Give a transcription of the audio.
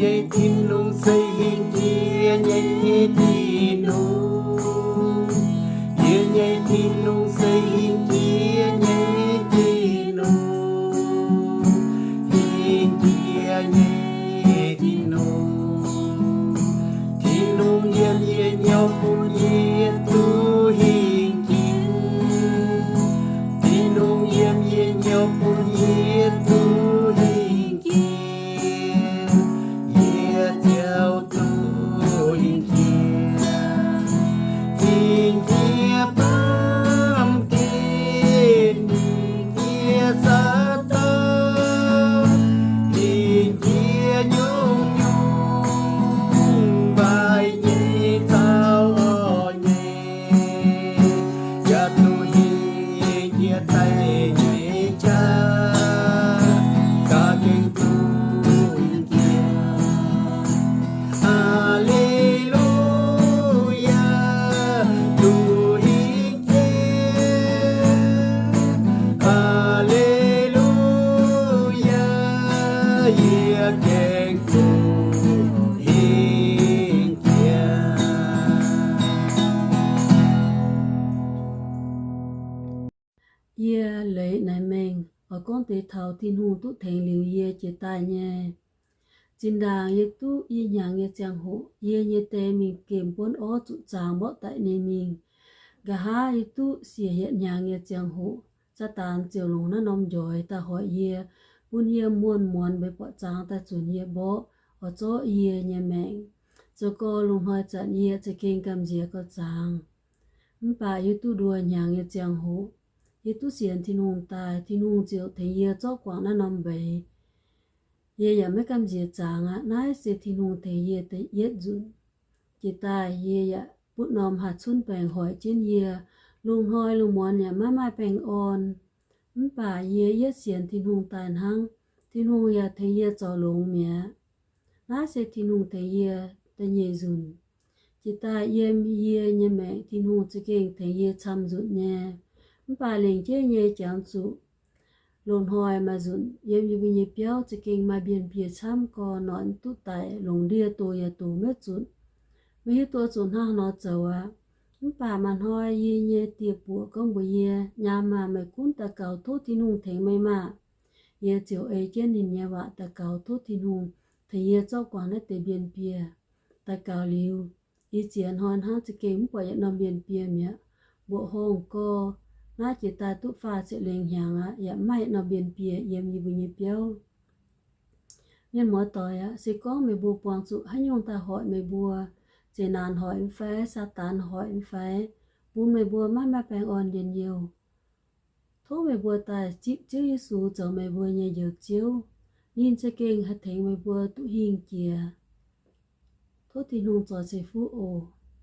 nyei Tin-Hungh, se hingh jiex nyei Tin-Hungh. Yie nyei Tin-Hungh se hingh jiex nyei Tin-Hungh. Hingh jiex nyei Tin-Hungh. Tin-Hungh yiem yie nyouv bun yie duqv hingh jiex. Tin-Hungh yiem yie nyouv bun yie duqv hingh jiex. Yie ziouc duqv hingh jiex. Hingh jiex baamh gen, hingh jiex Saadaan, hingh jiex nyungc-nyungc mbaih nyei caux orqv nyei, yaac duqv hingh jiex daaih nyei qaqv, za'gengh duqv hingh jiex. Aa^le^lu^yaa, duqv hingh jiex. Aa^le^lu^yaa, yie gengh duqv hingh jiex. Yie leiz naaic mengh oix gorngv deix taux Tin-Hungh duqv tengx liuz yie jiex daaih nyei. Zinh ndaangc yie duqv i hnyangx nyei ziangh hoc, yie nyei die mingh gemh buonv orv zuqc zaangx mborqv daic ninh mingh. Nqa'haav yie duqv siec yietc hnyangx nyei ziangh hoc, Saadaan ziouc longc naaiv norm njoix daaih hoic yie, bun yie muonz-muonz mbeix buatc zaangx daaih zunc yie mborqv, oix zorqv yie nyei maengc. Zoux gorx lungh hnoi zanc yie za'gengh gamh nziex gauh zaangx. Mv baac yie duqv nduoh hnyangx nyei ziangh hoc, yie duqv sienx Tin-Hungh daaih, Tin-Hungh ziouc tengx yie zorqv guangc naaiv norm mbeix. Yie yaac maiv gamh nziex zaangx aqv. Naaiv se Tin-Hungh tengx yie da'yietv nzunc. Jiex daaih yie yaac butv norm haih cunv baengc hoic jienv yie. Lungh hnoi lungh muonz yaac maiv maaih baengh orn. Mv baac yie yietv sienx Tin-Hungh daaih hnangv, Tin-Hungh yaac tengx yie zoux longx mi'aqv. Naaiv se Tin-Hungh tengx yie da'nyeic nzunc. Jiex daaih yiem yie nyei maengc Tin-Hungh za'gengh tengx yie camv nzunc nyei. Mv baac lengc jeiv nyei jangx zuqc loz-hnoi maaih nzunc yiem yie mbuo nyei biauv za'gengh maaih mbienh biei camv gorx, noic duqv daic, longc ndie doz yaac doz maiv zunc. Maiv hiuv duqv zuqc hnangv haaix nor zoux aqv. Mv baac maaih hnoi yie nyei die buoqc gorngv mbuox yie, Nyaam aah, meih gunv daux gaux tov Tin-Hungh tengx meih maah! Yie ziouc ei jienv ninh nyei waac daux gaux tov Tin-Hungh tengx yie zorqv guangc naaiv deix mbienh biei. Daux gaux liuz, ih ziex hnoi hnangv za'gengh mv buatc yietc norm mbienh biei mi'aqv. Mbuoqc horngh gorx, naaiv jiex daaih duqv faah ziepc lengh hnyangx aqv, yaac mv maaih yietc norm mbienh biei yiem yie mbuo nyei biauv. Mienh muoz-doic aac, se gorngv meih mbuo buangh zuqc haaix nyungc daaih hoic meih mbuo, zeqc naanc hoic mv fai, Saadaan hoic mv fai, bun meih mbuo maiv maaih baengh orn njien-youh, tov meih mbuo daaih zipv Ziouv Yesu zoux meih mbuo nyei Njoux Ziouv. Ninh za'gengh haih tengx meih mbuo duqv hingh jiex. Tov Tin-Hungh zorc ceix fuqv oc.